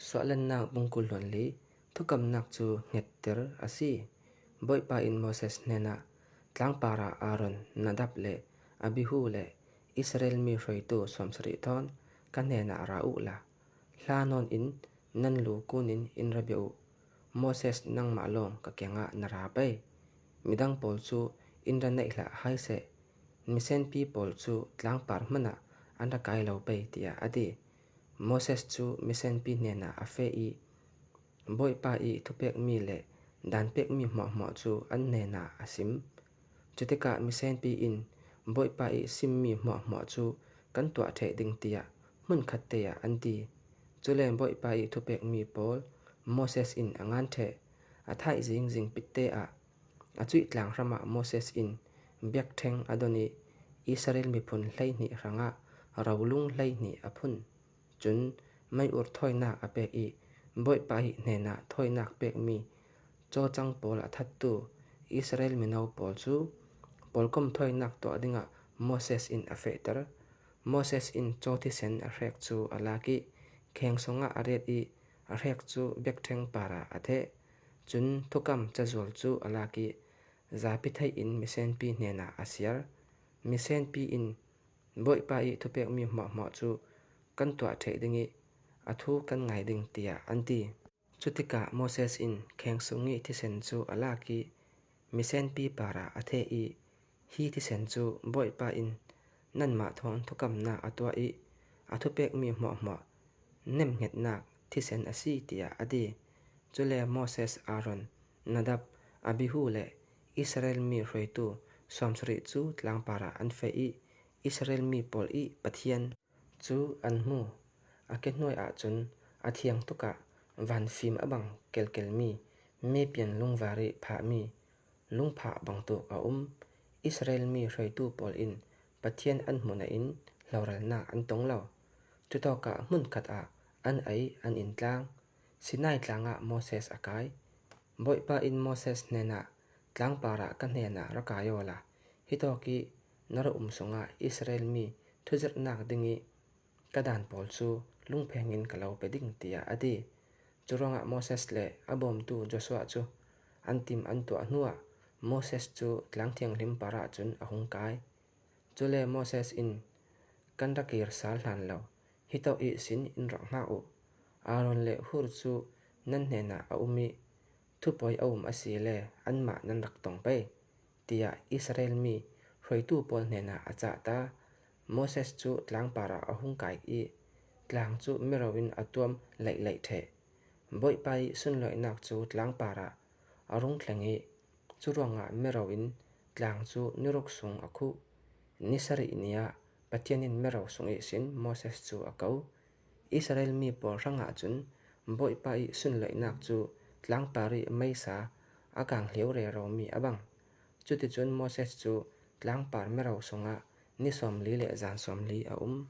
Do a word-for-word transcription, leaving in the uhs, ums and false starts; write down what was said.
Suahlannak bung kul hluan li. Thukamnak chu nghetter a si. Bawipa in Moses hnenah, Tlangpar ah Aaron, Nadab le Abihu le Israel mi hruaitu sawmsarih thawn ka hnenah ra uh la, hla nawn in nan lu kunin in ra bia uh. Moses, nangmah lawng ka kiangah na ra pei. Midang pawl chu in ra neih hlah hai seh. Misenpi pawl chu tlangpar hmanah an ra kai lo pei, tiah a ti. Moses chu misenpi hnenah a feh ih, Bawipa ih thupekmi le danpekmi hmuahhmuah chu an hnenah a sim. Cutikah misenpi in, Bawipa ih simmi hmuahhmuah chu kan tuah ṭheh ding, tiah hmunkhatte ah an ti. Cule Bawipa ih thupekmi pawl Moses in a ngan ṭheh. A thaih zingzing pitte ah a cuih tlang hramah Moses in biakṭheng a don ih Israel miphun hleihnih hrangah rolung hleihnih a phun. Cun mei-ur thawinak a pek ih Bawipa ih hnenah thawinak pekmi cawcang pawl a thattu Israel mino pawl cu pawlkom thawinak tuah dingah Moses in a fehter. Moses in caw thisen a hrek cu a lak ih kheng sungah a ret ih a hrek cu biakṭheng parah a theh. Cun thukam cazual cu a lak ih zapi theih in misenpi hnenah a siar. Misenpi in, Bawipa ih thupekmi hmuahhmuah cu kan tuah ṭheh ding ih a thu kan ngai ding, tiah an ti. Cutikah Moses in kheng sung ih thisen cu a lak ih misenpi parah a theh ih, Hi thisen cu Bawipa in nanmah thawn thukamnak a tuah ih a thupekmi hmuahhmuah nemhngetnak thisen a si, tiah a ti. Cule Moses, Aaron, Nadab, Abihu le Israel mi hruaitu sawmsarih cu tlangpar ah an feh ih Israel mi pawl ih Pathian cu an hmu. A ke hnuai ahcun a thiang tukah van fim a bang kelkelmi mepian lungvar ih phahmi lungphah bangtuk a um. Israel mi hruaitu pawl in Pathian an hmu nain hloralnak an tong lo. Cutawkah hmunkhat ah an ei, an in tlang. Sinai tlang ah Moses a kai. Bawipa in Moses hnenah, Tlangpar ah ka hnenah ra kai awla, hitawk ih na ra um sungah Israel mi thuzirhnak ding ih ka dan pawl cu lungpheng in ka lo pe ding, tiah a ti. Curuangah Moses le a bawmtu Joshua cu an tim an tuah hnuah Moses cu tlang thianghlim parah cun a hung kai. Cule Moses in, Kan ra kir sal hlan lo, hitawk ihsin in rak hngak uh. Aaron le Hur cu nan hnenah a um ih thupawi a um a si le anmah nan rak tong pei, tiah Israel mi hruaitu pawl hnenah a cah ta. Moses cu tlangpar ah a hung kai ih tlang cu miro in a tuam laihleih ṭheh. Bawipa ih sunlawihnak cu tlangpar ah a rung thleng ih curuangah miro in tlang cu ni ruk sung a khuh. Ni sarih ni ah Pathian in miro sung ihsin Moses cu a ko. Israel mi pawl hrangah cun Bawipa ih sunlawihnak cu tlangpar ih meisa a kang hlio reromi a bang. Cuticun Moses cu tlangpar miro sungah ni sawmli le zan sawmli a um.